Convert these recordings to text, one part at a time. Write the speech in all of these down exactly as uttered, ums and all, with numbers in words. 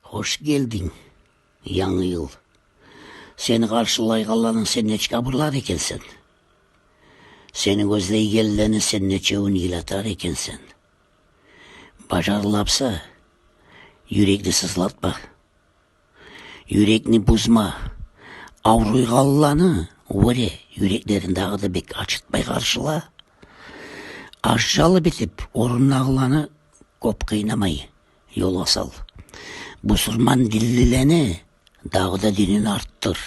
Хош гелдинг, янгы йыл. Сени къаршылайгъанланы сен нечик абурлар экенсен? Сени гёзлейгенлени сен нечевюн йылатар экенсен? Бажарлапса, юрекни сызлатма. Юрекни бузма. Авруйгъанланы, вёре, юреклерин дагъы да бек ачытмай къаршыла. Ажалы битип орундагъыланы кёп къыйнамай ёлгъа сал. Бусурман динлилени дагъы да динин артдыр.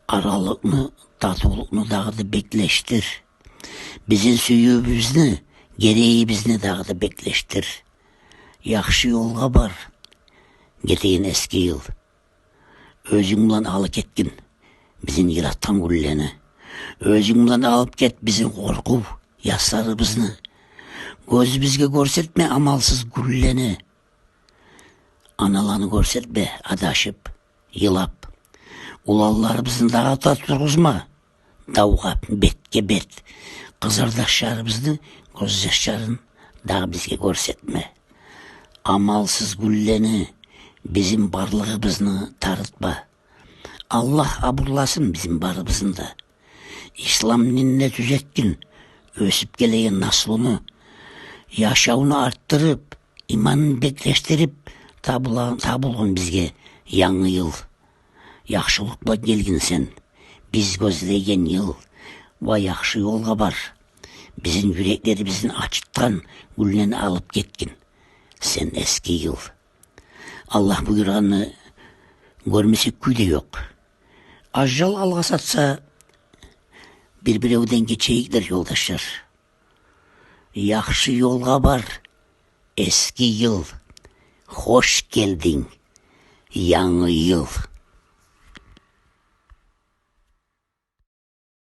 Аралыкъны, татывлукъну дагъы да беклешдир. Бизин сюювюбюзню, герегибизни дагъы да беклешдир. Яхшы ёлгъа бар, гетеген эски йыл. Оьзюнг булан алып гетгин бизин йыратгъан гюнлени. Оьзюнг булан алып гет бизин къоркъув ясларыбызны. Гёзюбюзге гёрсетме амалсыз гюнлени. Аналаны гёрсетме адашып, йылап. Уланларыбызны дагъы да тургъузма давгъа бетге бет. Къызардашларыбызны гёзьяшларын дагъы бизге гёрсетме. Амалсыз гюнлени, бизин барлыгъыбызны тарытма. Аллагь абурласын бизин барыбызны да. Ислам динине тюзетгин оьсюп гелеген наслуну. Яшавну артдырып, иманын беклешдирип, табула-, табулгъун бизге янгы йыл. Яхшылыкъ булан гелгин сен, биз гёзлейген йыл. Ва яхшы ёлгъа бар. Бизин юреклерибизни ачытгъан гюнлени алып гетгин сен, эски йыл. Аллагь буюргъанны гёрмесек кюй де ёкъ. Ажал алгъа сатса, бир-биревден гечейиклер, ёлдашлар. Яхшы ёлгъа бар, эски йыл. Хош гелдинг, янгы йыл.